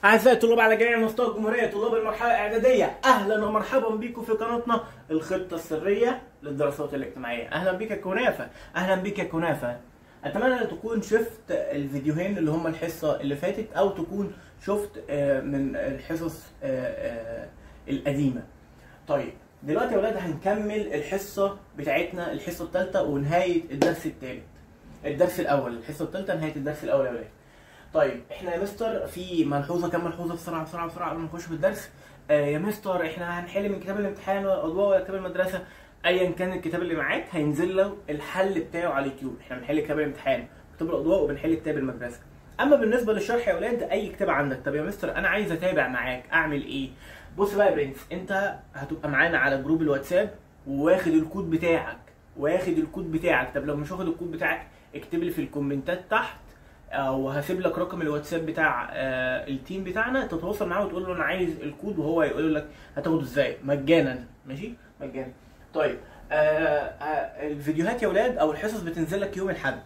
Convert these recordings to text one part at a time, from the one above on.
أعزائي الطلاب على جميع مستوى الجمهورية، طلاب المرحلة الإعدادية، أهلا ومرحبا بكم في قناتنا الخطة السرية للدراسات الاجتماعية. أهلا بك يا كنافة، أهلا بك يا كنافة. أتمنى أن تكون شفت الفيديوهين اللي هم الحصة اللي فاتت، أو تكون شفت من الحصص القديمة. طيب دلوقتي يا ولاد هنكمل الحصة بتاعتنا، الحصة الثالثة ونهاية الدرس الثالث. الدرس الأول، الحصة الثالثة نهاية الدرس الأول يا ولاد. طيب احنا يا مستر في ملحوظة، كام ملحوظة بسرعة بسرعة بسرعة قبل ما نخش في الدرس. يا مستر احنا هنحل من كتاب الامتحان ولا الاضواء ولا كتاب المدرسة؟ ايا كان الكتاب اللي معاك هينزل له الحل بتاعه على اليوتيوب. احنا بنحل كتاب الامتحان وكتاب الاضواء وبنحل كتاب المدرسة. اما بالنسبة للشرح يا اولاد اي كتاب عندك. طب يا مستر انا عايز اتابع معاك، اعمل ايه؟ بص بقى يا برنس، انت هتبقى معانا على group الواتساب وواخد الكود بتاعك، واخد الكود بتاعك. طب لو مش واخد الكود بتاعك اكتب لي في الكومنتات تحت، وهسيب لك رقم الواتساب بتاع ال team بتاعنا، تتواصل معاه وتقول له انا عايز الكود وهو يقول لك هتاخده ازاي مجانا. ماشي، مجانا. طيب الفيديوهات يا ولاد او الحصص بتنزل لك يوم الاحد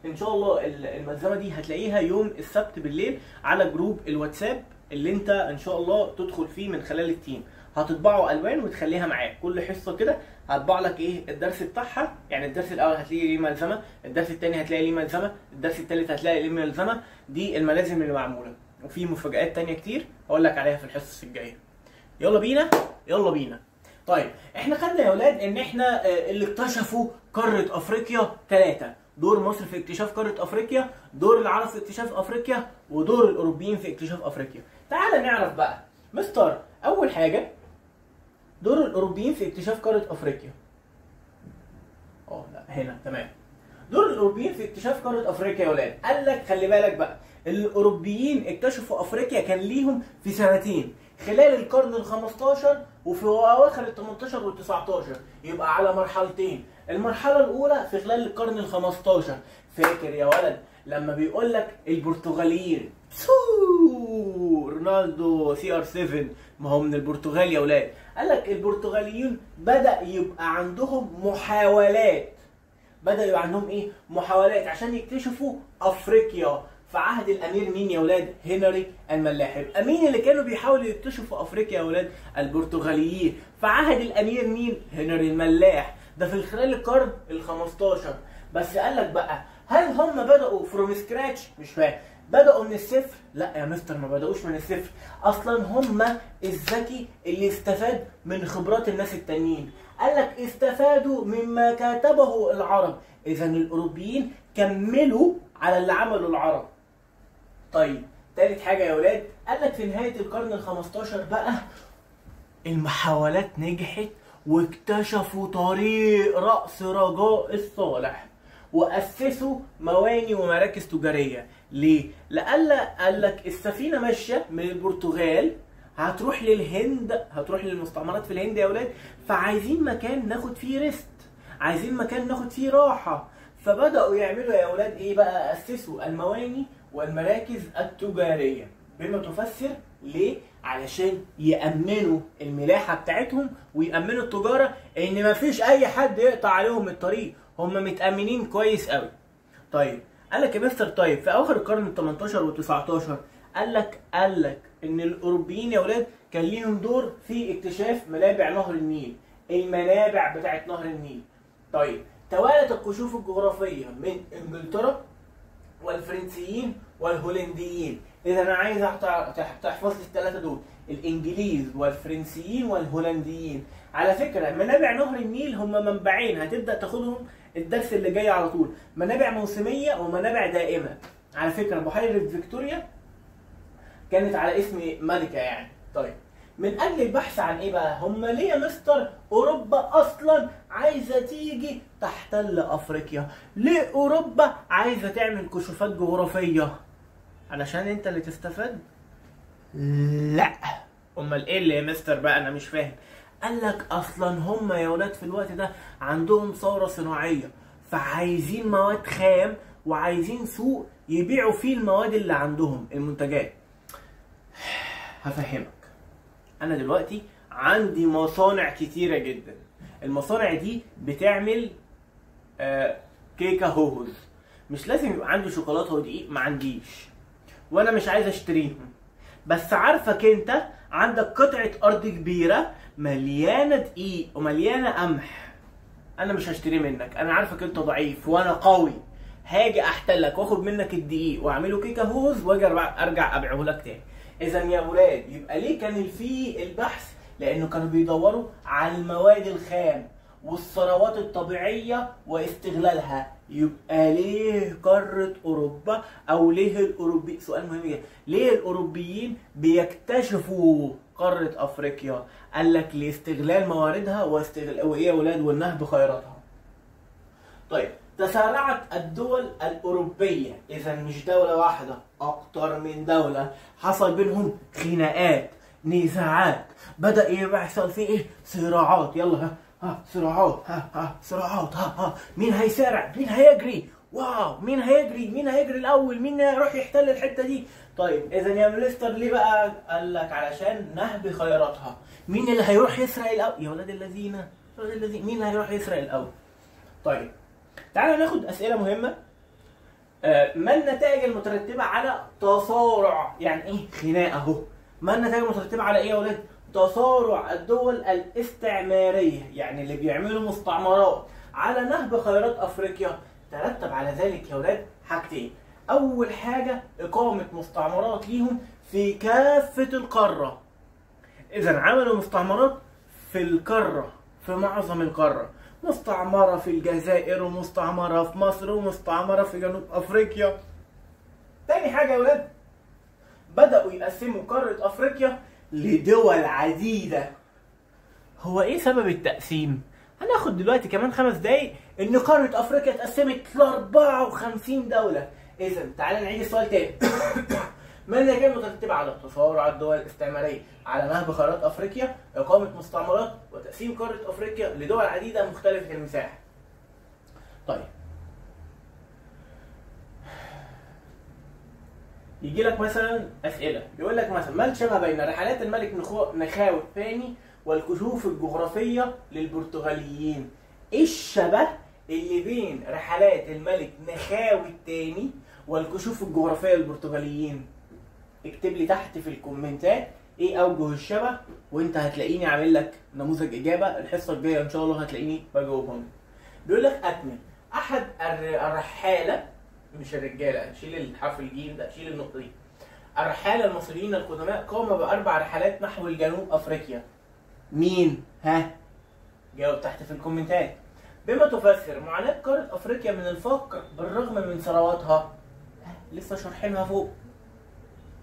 ان شاء الله. الملزمه دي هتلاقيها يوم السبت بالليل على group الواتساب اللي انت ان شاء الله تدخل فيه من خلال ال team. هتطبعه الوان وتخليها معاك كل حصة كده، هطبع لك ايه الدرس بتاعها. يعني الدرس الاول هتلاقي ليه ملزمة، الدرس الثاني هتلاقي ليه ملزمة، الدرس الثالث هتلاقي ليه ملزمة. دي الملازم اللي معمولة، وفي مفاجآت تانية كتير هقول لك عليها في الحصص الجاية. يلا بينا يلا بينا. طيب احنا خدنا يا اولاد ان احنا اللي اكتشفوا قارة افريقيا 3، دور مصر في اكتشاف قارة افريقيا، دور العرب في اكتشاف افريقيا، ودور الاوروبيين في اكتشاف افريقيا. تعال نعرف بقى مستر، اول حاجة دور الاوروبيين في اكتشاف قارة افريقيا. لا هنا تمام. دور الاوروبيين في اكتشاف قارة افريقيا يا ولاد، قال لك خلي بالك بقى، الاوروبيين اكتشفوا افريقيا كان ليهم في سنتين خلال القرن ال15 وفي اواخر ال18 وال19، يبقى على مرحلتين. المرحلة الاولى في خلال القرن ال15، فاكر يا ولد لما بيقول لك البرتغاليين رونالدو CR7، ما هو من البرتغال يا ولاد. قال لك البرتغاليين بدأ يبقى عندهم محاولات، بدأ يبقى عندهم ايه؟ محاولات عشان يكتشفوا افريقيا في عهد الامير مين يا ولاد؟ هنري الملاح. يبقى مين اللي كانوا بيحاولوا يكتشفوا افريقيا يا ولاد؟ البرتغاليين في عهد الامير مين؟ هنري الملاح. ده في خلال القرن ال15. بس قال لك بقى هل هم بدأوا from scratch؟ مش فاهم. بدأوا من الصفر؟ لا يا مستر ما بدأوش من الصفر، اصلا هم الذكي اللي استفاد من خبرات الناس التانيين. قال لك استفادوا مما كتبه العرب، اذا الاوروبيين كملوا على اللي عمله العرب. طيب تالت حاجة يا ولاد، قال لك في نهاية القرن ال15 بقى المحاولات نجحت واكتشفوا طريق رأس رجاء الصالح وأسسوا مواني ومراكز تجارية. ليه؟ لألا قال لك السفينة ماشية من البرتغال هتروح للهند، هتروح للمستعمرات في الهند يا ولاد، فعايزين مكان ناخد فيه ريست، عايزين مكان ناخد فيه راحة. فبدأوا يعملوا يا ولاد ايه بقى؟ أسسوا المواني والمراكز التجارية، بما تفسر ليه؟ علشان يأمنوا الملاحة بتاعتهم ويأمنوا التجارة، ان مفيش اي حد يقطع عليهم الطريق، هم متأمنين كويس قوي. طيب قال لك يا مستر طيب في اواخر القرن ال18 وال19 قال لك ان الاوروبيين يا ولاد كان ليهم دور في اكتشاف منابع نهر النيل، المنابع بتاعت نهر النيل. طيب توالت الكشوف الجغرافية من انجلترا والفرنسيين والهولنديين. اذا انا عايز تحفظ لي الثلاثة دول، الانجليز والفرنسيين والهولنديين. على فكرة منابع نهر النيل هم منبعين هتبدا تاخدهم الدرس اللي جاي على طول، منابع موسميه ومنابع دائمة. على فكرة بحيرة فيكتوريا كانت على اسم ملكه يعني. طيب من اجل البحث عن ايه بقى؟ هم ليه يا مستر اوروبا اصلا عايزه تيجي تحتل افريقيا؟ ليه اوروبا عايزه تعمل كشوفات جغرافية؟ علشان انت اللي تستفاد؟ لا. امال ايه اللي يا مستر بقى؟ انا مش فاهم. قال لك اصلا هم يا ولاد في الوقت ده عندهم ثورة صناعية، فعايزين مواد خام وعايزين سوق يبيعوا فيه المواد اللي عندهم، المنتجات. هفهمك. انا دلوقتي عندي مصانع كتيرة جدا، المصانع دي بتعمل كيكة هوهوز، مش لازم يبقى عندي شوكولاتة ودقيق، ما عنديش، وانا مش عايز اشتريهم. بس عارفك انت عندك قطعه ارض كبيرة مليانة دقيق ومليانة قمح، انا مش هشتري منك، انا عارفك انت ضعيف وانا قوي، هاجي احتلك واخد منك الدقيق واعمله كيكة هوز واجي ارجع ابيعه لك تاني. اذا يا ولاد يبقى ليه كان في البحث؟ لانه كانوا بيدوروا على المواد الخام والثروات الطبيعية واستغلالها. يبقى ليه قارة اوروبا او ليه الاوروبي، سؤال مهم جدا، ليه الاوروبيين بيكتشفوا قارة افريقيا؟ قال لك لاستغلال مواردها واستغلال وايه يا ولاد؟ والنهب خيراتها. طيب تسارعت الدول الأوروبية، إذا مش دولة واحدة، أكتر من دولة، حصل بينهم خناقات، نزاعات، بدأ يحصل فيه إيه؟ صراعات، يلا ها ها صراعات، ها ها صراعات، ها ها مين هيسارع؟ مين هيجري؟ واو مين هيجري؟ مين هيجري الأول؟ مين هيروح يحتل الحتة دي؟ طيب إذا يا مستر ليه بقى؟ قال لك علشان نهب خيراتها. مين اللي هيروح يسرق الأول؟ يا ولاد الذين، يا ولاد الذين، مين اللي هيروح يسرق الأول؟ طيب تعالى ناخد اسئلة مهمة. ما النتائج المترتبة على تصارع، يعني ايه خناقه اهو، ما النتائج المترتبة على ايه يا ولاد؟ تصارع الدول الاستعمارية، يعني اللي بيعملوا مستعمرات، على نهب خيرات افريقيا. ترتب على ذلك يا ولاد حاجتين، اول حاجة اقامه مستعمرات ليهم في كافة القارة. اذا عملوا مستعمرات في القارة، في معظم القارة، مستعمرة في الجزائر ومستعمرة في مصر ومستعمرة في جنوب أفريقيا. تاني حاجة يا ولاد، بدأوا يقسموا قارة أفريقيا لدول عديدة. هو إيه سبب التقسيم؟ هناخد دلوقتي كمان 5 دقايق إن قارة أفريقيا اتقسمت ل 54 دولة. إذا تعالى نعيد السؤال تاني. ما النتائج المترتبة على تصارع الدول الاستعمارية على نهب خيرات أفريقيا، إقامة مستعمرات، وتقسيم قارة أفريقيا لدول عديدة مختلفة المساحة؟ طيب يجي لك مثلا أسئلة يقول لك مثلا ما الشبه بين رحلات الملك نخاو الثاني والكشوف الجغرافية للبرتغاليين؟ إيه الشبه اللي بين رحلات الملك نخاو الثاني والكشوف الجغرافية للبرتغاليين؟ اكتب لي تحت في الكومنتات ايه اوجه الشبه، وانت هتلاقيني عامل لك نموذج اجابه الحصة الجاية ان شاء الله هتلاقيني بجاوبهم. بيقول لك اكمل احد الرحاله، مش الرجالة، شيل الحرف الجيم ده، شيل النقطة دي. الرحاله المصريين القدماء قام ب4 رحلات نحو الجنوب افريقيا. مين؟ ها؟ جاوب تحت في الكومنتات. بما تفسر معاناة قارة افريقيا من الفقر بالرغم من ثرواتها؟ لسه شارحينها فوق،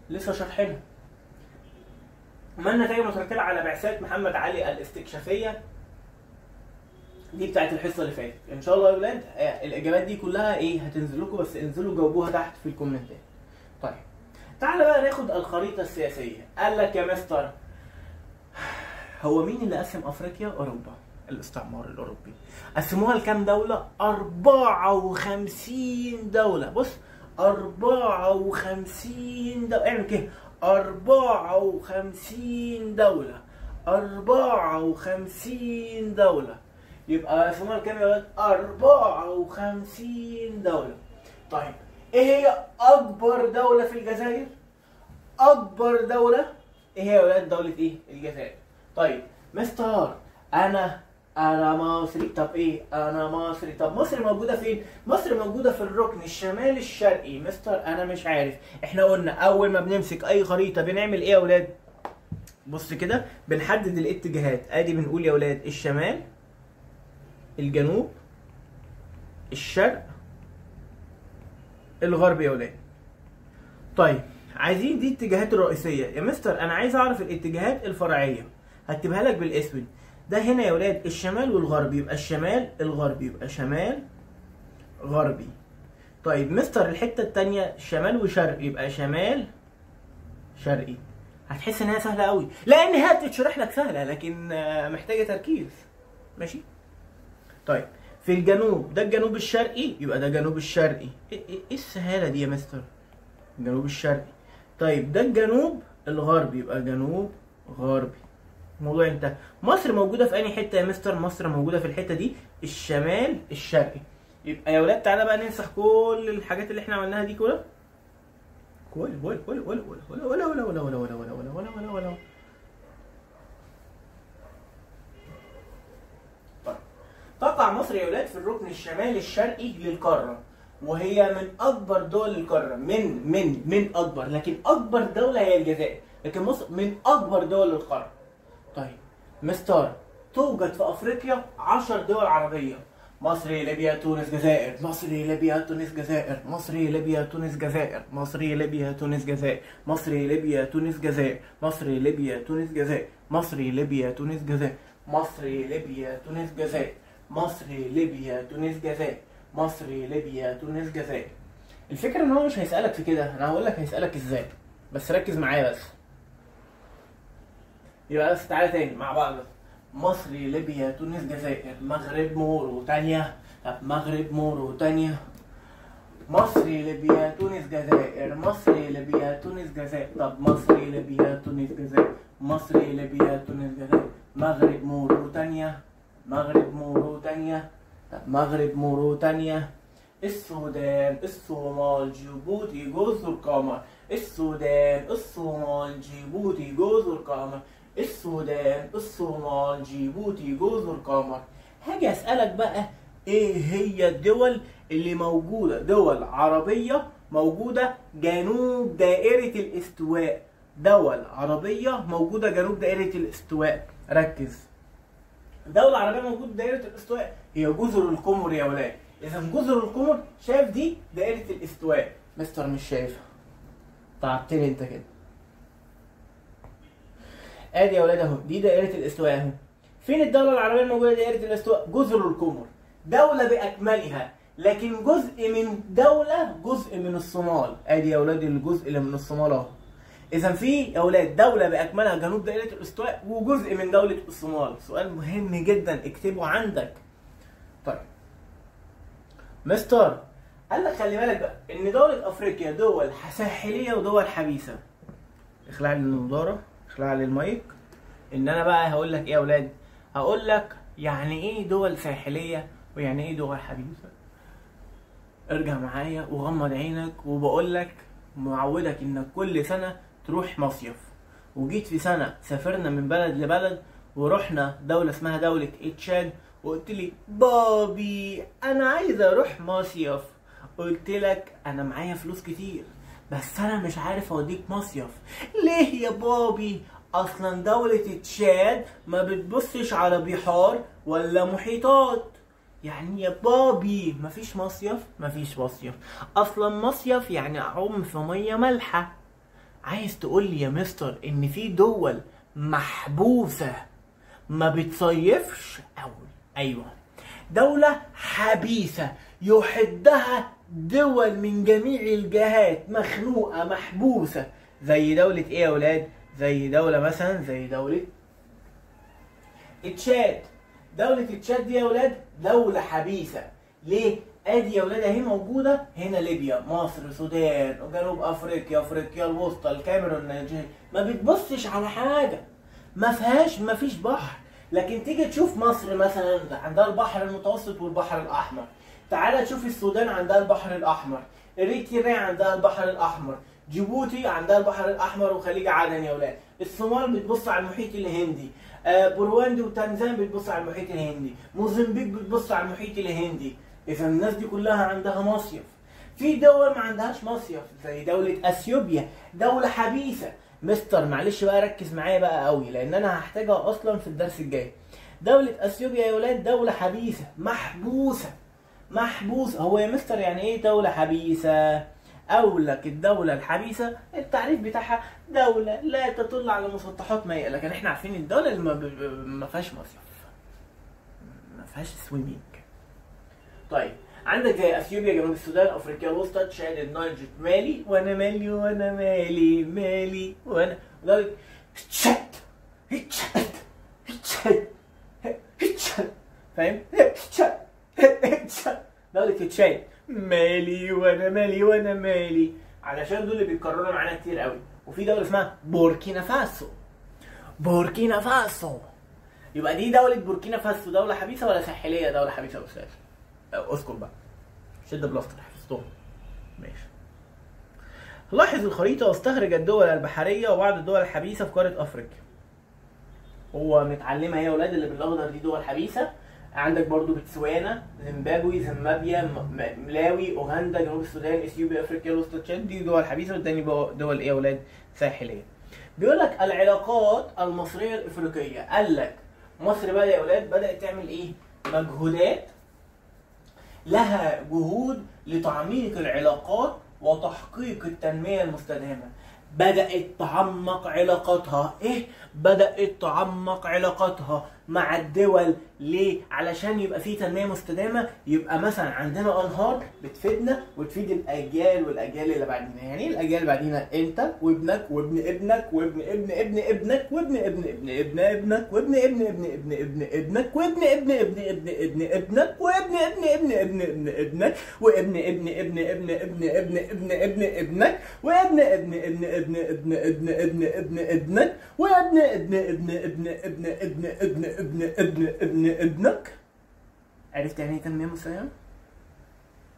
لسه شارحينها. ما النتائج المترتبة على بعثات محمد علي الاستكشافية؟ دي بتاعت الحصة اللي فاتت. ان شاء الله يا ولاد الاجابات دي كلها ايه هتنزل لكم، بس انزلوا جاوبوها تحت في الكومنتات. طيب تعالى بقى ناخد الخريطة السياسية. قال لك يا مستر هو مين اللي قسم افريقيا؟ اوروبا، الاستعمار الاوروبي. قسموها لكام دولة؟ 54 دولة. بص 54 دولة، اعمل كده 54 دولة، 54 دولة، يبقى قسموها لكام يا ولاد؟ 54 دولة. طيب ايه هي أكبر دولة في الجزائر؟ أكبر دولة ايه هي يا ولاد؟ دولة ايه؟ الجزائر. طيب مستر أنا مصري، طب ايه؟ انا مصري، طب مصر موجودة فين؟ مصر موجودة في الركن الشمالي الشرقي. مستر انا مش عارف، احنا قلنا اول ما بنمسك اي خريطة بنعمل ايه يا اولاد؟ بص كده بنحدد الاتجاهات، ادي بنقول يا اولاد الشمال، الجنوب، الشرق، الغرب يا اولاد. طيب عايزين دي الاتجاهات الرئيسية يا مستر، انا عايز اعرف الاتجاهات الفرعية، هكتبها لك بالاسود. ده هنا يا ولاد الشمال والغرب، يبقى الشمال الغربي، يبقى شمال غربي. طيب مستر الحتة التانية شمال وشرق، يبقى شمال شرقي. هتحس انها سهلة قوي لان هي بتتشرح لك سهلة، لكن محتاجة تركيز. ماشي. طيب في الجنوب، ده الجنوب الشرقي، يبقى ده جنوب الشرقي. ايه السهالة دي يا مستر؟ الجنوب الشرقي. طيب ده الجنوب الغربي، يبقى جنوب غربي. الموضوع انتهى. مصر موجودة في انهي حتة يا مستر؟ مصر موجودة في الحتة دي، الشمال الشرقي. يبقى يا ولاد تعالى بقى نمسح كل الحاجات اللي احنا عملناها دي كلها. كل ولا ولا ولا ولا ولا ولا ولا ولا ولا مصر يا ولاد في الركن الشمالي الشرقي للقارة، وهي من اكبر دول القارة، من من من اكبر، لكن اكبر دولة هي الجزائر، لكن مصر من اكبر دول القارة. طيب مستر، توجد في افريقيا 10 دول عربية: مصر، ليبيا، تونس، جزائر، مصر، ليبيا، تونس، جزائر، مصر، ليبيا، تونس، جزائر، مصر، ليبيا، تونس، جزائر، مصر، ليبيا، تونس، جزائر، مصر، ليبيا، تونس، جزائر، مصر، ليبيا، تونس، جزائر، مصر، ليبيا، تونس، جزائر، مصر، ليبيا، تونس، جزائر، مصر، ليبيا، تونس، جزائر. الفكرة ان هو مش هيسألك في كده، انا هقول لك هيسألك ازاي، بس ركز معايا بس. يبقى بس تعالى تاني مع بعض بس. مصر، ليبيا، تونس، جزائر، مغرب، موريتانيا. طب مغرب، موريتانيا، مصر، ليبيا، تونس، جزائر، مصر، ليبيا، تونس، جزائر. طب مصر، ليبيا، تونس، جزائر، مصر، ليبيا، تونس، جزائر، مغرب، موريتانيا، مغرب، موريتانيا. طب مغرب، موريتانيا، السودان، الصومال، جيبوتي، جزر القمر، السودان، الصومال، جيبوتي، جزر القمر، السودان، الصومال، جيبوتي، جزر القمر. هاجي اسألك بقى ايه هي الدول اللي موجودة، دول عربية موجودة جنوب دائرة الاستواء، دول عربية موجودة جنوب دائرة الاستواء. ركز، دولة عربية موجودة دائرة الاستواء هي جزر القمر يا ولاد. إذا جزر القمر، شايف دي دائرة الاستواء. مستر مش شايفها، تعبتني انت كده. ادي يا ولاد اهو، دي دائرة الاستواء اهو. فين الدولة العربية الموجودة دائرة الاستواء؟ جزر القمر، دولة بأكملها، لكن جزء من دولة، جزء من الصومال. ادي يا ولاد الجزء اللي من الصومال اهو. إذا في يا ولاد دولة بأكملها جنوب دائرة الاستواء وجزء من دولة الصومال. سؤال مهم جدا، اكتبه عندك. طيب مستر، قال لك خلي بالك بقى إن دولة أفريقيا دول ساحلية ودول حبيسة. اخلع لي النضارة، اخلع لي المايك. إن أنا بقى هقول لك إيه يا ولاد؟ هقول لك يعني إيه دول ساحلية ويعني إيه دول حبيسة. ارجع معايا وغمض عينك، وبقول لك معودك إنك كل سنة تروح مصيف، وجيت في سنة سافرنا من بلد لبلد ورحنا دولة اسمها دولة تشاد، وقلت لي بابي أنا عايز أروح مصيف. قلت لك أنا معايا فلوس كتير بس أنا مش عارف أوديك مصيف. ليه يا بابي؟ أصلا دولة تشاد ما بتبصش على بحار ولا محيطات. يعني يا بابي مفيش مصيف؟ مفيش مصيف. أصلا مصيف يعني أعوم في مية مالحة. عايز تقول لي يا مستر ان في دول محبوسة ما بتصيفش؟ أول ايوه، دولة حبيسة يحدها دول من جميع الجهات، مخنوقة محبوسة، زي دولة ايه يا ولاد؟ زي دولة مثلا زي دولة تشاد. دولة تشاد دي يا ولاد دولة حبيسة. ليه؟ ادي يا ولاد اهي موجودة هنا ليبيا، مصر، السودان، جنوب افريقيا، افريقيا الوسطى، الكاميرون، نيجيريا، ما بتبصش على حاجة، ما فيهاش، ما فيش بحر. لكن تيجي تشوف مصر مثلا عندها البحر المتوسط والبحر الاحمر، تعالى تشوف السودان عندها البحر الاحمر، اريتريا عندها البحر الاحمر، جيبوتي عندها البحر الاحمر وخليج عدن يا ولاد، الصومال بتبص على المحيط الهندي، بورواندي وتنزانيا بتبص على المحيط الهندي، موزمبيق بتبص على المحيط الهندي. إذا الناس دي كلها عندها مصيف. في دول ما عندهاش مصيف زي دولة أثيوبيا، دولة حبيسة. مستر معلش بقى ركز معايا بقى قوي لأن أنا هحتاجها أصلا في الدرس الجاي. دولة أثيوبيا يا ولاد دولة حبيسة، محبوسة، محبوسة. هو يا مستر يعني إيه دولة حبيسة؟ أقول لك الدولة الحبيسة التعريف بتاعها دولة لا تطل على مسطحات مائية، لكن إحنا عارفين الدولة اللي ما فيهاش مصيف، ما فيهاش swimming. طيب عندك زي اثيوبيا، جنوب السودان، افريقيا الوسطى، تشاد، النيجر، مالي، وانا مالي وانا مالي مالي وانا دولة تشاد تشاد تشاد تشاد، فاهم؟ تشاد تشاد، دولة تشاد، مالي وانا مالي وانا مالي، علشان دول اللي بيتكرروا معانا كتير قوي. وفي دولة اسمها بوركينا فاسو، بوركينا فاسو. يبقى دي دولة بوركينا فاسو دولة حبيسة ولا ساحلية؟ دولة حبيسة يا استاذ. اذكر بقى، شد بلاستر، حفظتهم. ماشي. لاحظ الخريطة واستخرج الدول البحرية وبعض الدول الحبيسة في قارة أفريقيا. هو متعلمة هي يا ولاد اللي بالأخضر دي دول حبيسة، عندك برضو بتسوانا، زيمبابوي، زيمبابيا، ملاوي، اوغندا، جنوب السودان، اثيوبيا، افريقيا الوسطى، تشاد. دي دول حبيسة، والتاني دول ايه يا ولاد؟ ساحليه. بيقول لك العلاقات المصرية الافريقية، قال لك مصر بقى يا ولاد بدات تعمل ايه؟ مجهودات، لها جهود لتعميق العلاقات وتحقيق التنمية المستدامة. بدأت تعمق علاقاتها، ايه؟ بدأت تعمق علاقاتها مع الدول، ليه؟ علشان يبقى في تنمية مستدامة، يبقى مثلا عندنا انهار بتفيدنا وتفيد الاجيال والاجيال اللي بعدينا. يعني ايه الاجيال اللي بعدينا؟ انت وابنك وابن ابنك وابن ابن ابن ابنك وابن ابن ابن ابن ابنك وابن ابن ابن ابن ابن ابنك وابن ابن ابن ابن ابن ابنك وابن ابن ابن ابن ابن ابنك وابن ابن ابن ابن ابن ابن ابن ابن ابنك وابن ابن ابن ابن ابن ابن ابن ابن ابنك وابن ابن ابن ابن ابن ابن ابن ابن ابن ابن ابنك. عرفت يعني ايه تنمية مستدامة؟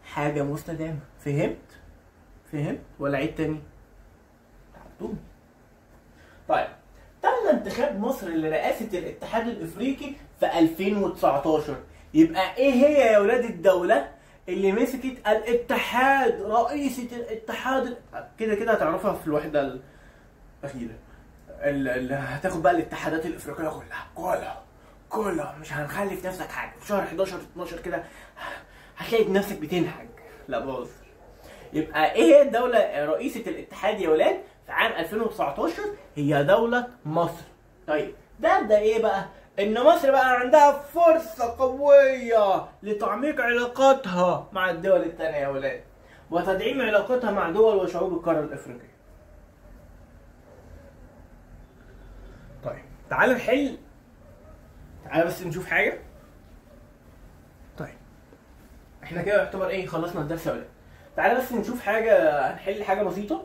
حاجة مستدامة. فهمت؟ فهمت ولا عيد تاني؟ تعبتوني. طيب، تم انتخاب مصر لرئاسة الاتحاد الافريقي في 2019. يبقى ايه هي يا ولاد الدولة اللي مسكت الاتحاد، رئيسة الاتحاد؟ كده كده هتعرفها في الوحدة الأخيرة اللي هتاخد بقى الاتحادات الافريقية كلها كلها كلها. مش هنخلي في نفسك حاجة. في شهر 11 12 كده هتلاقي نفسك بتنهج. لا بهزر. يبقى ايه هي الدولة رئيسه الاتحاد يا ولاد في عام 2019؟ هي دولة مصر. طيب ده ايه بقى؟ ان مصر بقى عندها فرصة قوية لتعميق علاقاتها مع الدول الثانية يا ولاد، وتدعيم علاقتها مع دول وشعوب القارة الافريقية. طيب تعالى نحل، تعالى بس نشوف حاجة. طيب احنا كده يعتبر ايه؟ خلصنا الدرس يا ولاد. تعالى بس نشوف حاجة، هنحل حاجة بسيطة.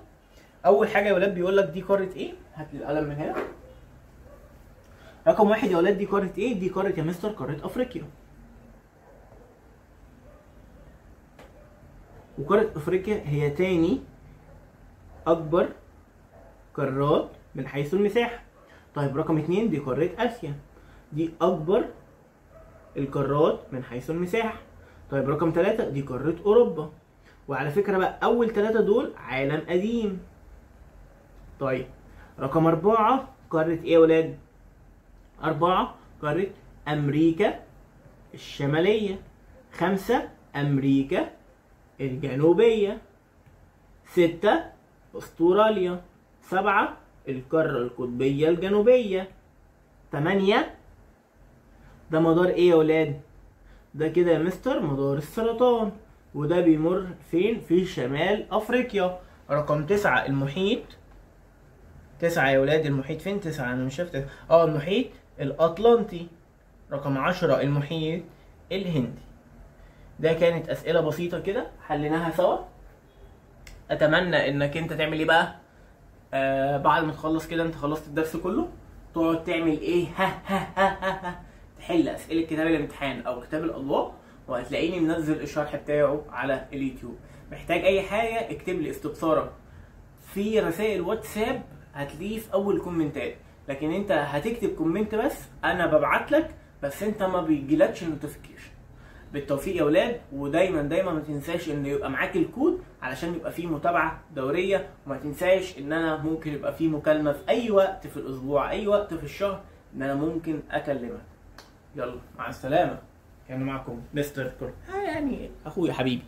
أول حاجة يا ولاد بيقول لك دي قارة ايه؟ هات لي القلم من هنا. رقم واحد يا ولاد دي قارة ايه؟ دي قارة يا مستر قارة أفريقيا. وقارة أفريقيا هي تاني أكبر قارات من حيث المساحة. طيب رقم اتنين دي قارة آسيا، دي أكبر القارات من حيث المساحة. طيب رقم 3 دي قارة أوروبا، وعلى فكرة بقى أول 3 دول عالم قديم. طيب رقم 4 قارة إيه يا ولاد؟ 4 قارة أمريكا الشمالية، 5 أمريكا الجنوبية، 6 أستراليا، 7 القارة القطبية الجنوبية، 8 ده مدار ايه يا ولاد؟ ده كده يا مستر مدار السرطان، وده بيمر فين؟ في شمال افريقيا. رقم 9 المحيط، 9 يا ولاد المحيط فين؟ 9 انا مش شايف 9، المحيط الاطلنطي. رقم 10 المحيط الهندي. ده كانت اسئلة بسيطة كده حليناها سوا. اتمنى انك انت تعمل ايه بقى؟ بعد ما تخلص كده، انت خلصت الدرس كله، تقعد تعمل ايه؟ ها ها ها ها, ها. تحل اسئلة كتاب الامتحان او كتاب الاضواء، وهتلاقيني منزل الشرح بتاعه على اليوتيوب. محتاج اي حاجة اكتب لي استفسارك في رسائل واتساب، هتلاقيه في اول كومنتات. لكن انت هتكتب comment بس، انا ببعت لك، بس انت ما بيجيلكش notification. بالتوفيق يا ولاد، ودايما دايما ما تنساش ان يبقى معاك الكود علشان يبقى فيه متابعه دورية، وما تنساش ان انا ممكن يبقى فيه مكالمة في اي وقت في الاسبوع، اي وقت في الشهر، ان انا ممكن اكلمك. يلا مع السلامة. كان معكم مستر كور، يعني اخويا حبيبي.